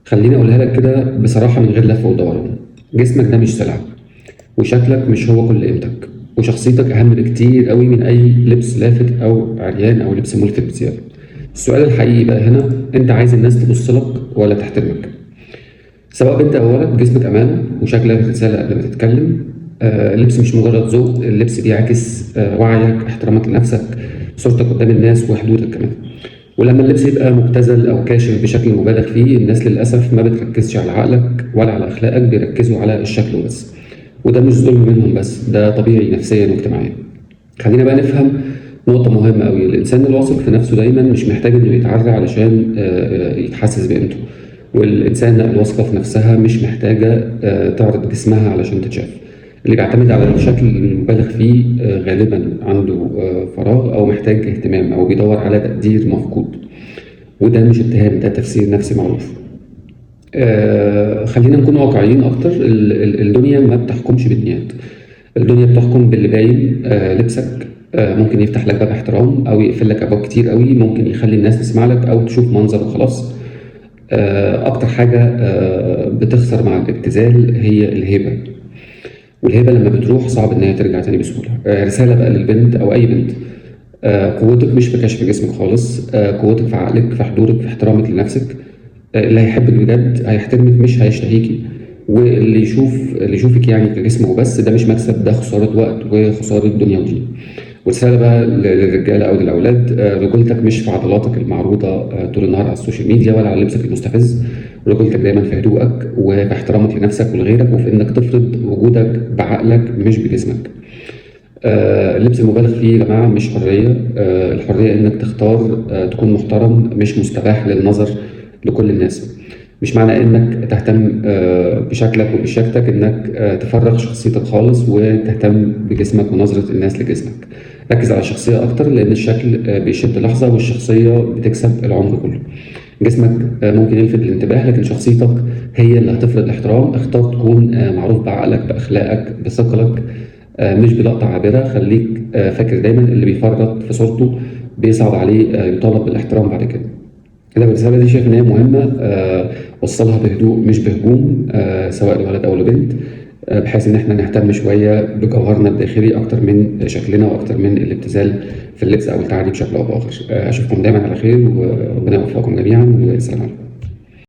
خليني اقولها لك كده بصراحة من غير لف ودوران. جسمك ده مش سلعه، وشكلك مش هو كل قيمتك، وشخصيتك اهم بكتير قوي من اي لبس لافت او عريان او لبس ملفت بزياده. السؤال الحقيقي بقى هنا، انت عايز الناس تبص لك ولا تحترمك؟ سواء بنت او ولد، جسمك امانه وشكلك رسالة قبل ما تتكلم. اللبس مش مجرد ذوق، اللبس بيعكس وعيك، احترامك لنفسك، صورتك قدام الناس، وحدودك كمان. ولما اللبس يبقى مبتذل او كاشف بشكل مبالغ فيه، الناس للاسف ما بتركزش على عقلك ولا على اخلاقك، بيركزوا على الشكل وبس. وده مش ظلم منهم، بس ده طبيعي نفسيا واجتماعيا. خلينا بقى نفهم نقطة مهمة أوي. الإنسان الواثق في نفسه دايما مش محتاج إنه يتعرى علشان يتحسس بقيمته، والإنسانة الواثقة في نفسها مش محتاجة تعرض جسمها علشان تتشاف. اللي بيعتمد على الشكل المبالغ فيه غالبا عنده فراغ، أو محتاج اهتمام، أو بيدور على تقدير مفقود. وده مش اتهام، ده تفسير نفسي معروف. خلينا نكون واقعيين أكتر. الدنيا ما بتحكمش بالنيات، الدنيا بتحكم باللي باين. لبسك ممكن يفتح لك باب احترام او يقفل لك ابواب كتير قوي، ممكن يخلي الناس تسمع لك او تشوف منظر وخلاص. اكتر حاجة بتخسر مع الابتذال هي الهيبة، والهيبة لما بتروح صعب ان هي ترجع تاني بسهولة. رسالة بقى للبنت او اي بنت، قوتك مش في كشف جسمك خالص، قوتك في عقلك، في حضورك، في احترامك لنفسك. اللي هيحبك بجد هيحترمك مش هيشتهيكي. واللي يشوفك يعني كجسم وبس، ده مش مكسب، ده خسارة وقت وخسارة دنيا ودين. ورسالة بقى للرجالة أو للأولاد، رجولتك مش في عضلاتك المعروضة طول النهار على السوشيال ميديا ولا على لبسك المستفز. رجولتك دايما في هدوءك وفي احترامك لنفسك ولغيرك، وفي إنك تفرض وجودك بعقلك مش بجسمك. اللبس المبالغ فيه يا جماعة مش حرية. الحرية إنك تختار تكون محترم، مش مستباح للنظر لكل الناس. مش معنى إنك تهتم بشكلك وبشكلك إنك تفرغ شخصيتك خالص وتهتم بجسمك ونظرة الناس لجسمك. ركز على الشخصية أكتر، لأن الشكل بيشد لحظة والشخصية بتكسب العمر كله. جسمك ممكن يلفت الانتباه، لكن شخصيتك هي اللي هتفرض الاحترام. اختار تكون معروف بعقلك، بأخلاقك، بثقلك، مش بلقطة عابرة. خليك فاكر دايما اللي بيفرط في صورته بيصعب عليه يطالب بالاحترام بعد كده. لو الرسالة دي شايف إن هي مهمة، وصلها بهدوء مش بهجوم، سواء لولد أو لبنت، بحيث إن إحنا نهتم شوية بجوهرنا الداخلي أكتر من شكلنا وأكتر من الابتذال في اللبس أو التعري بشكل أو بآخر. أشوفكم دايما على خير، وربنا يوفقكم جميعا، والسلام عليكم.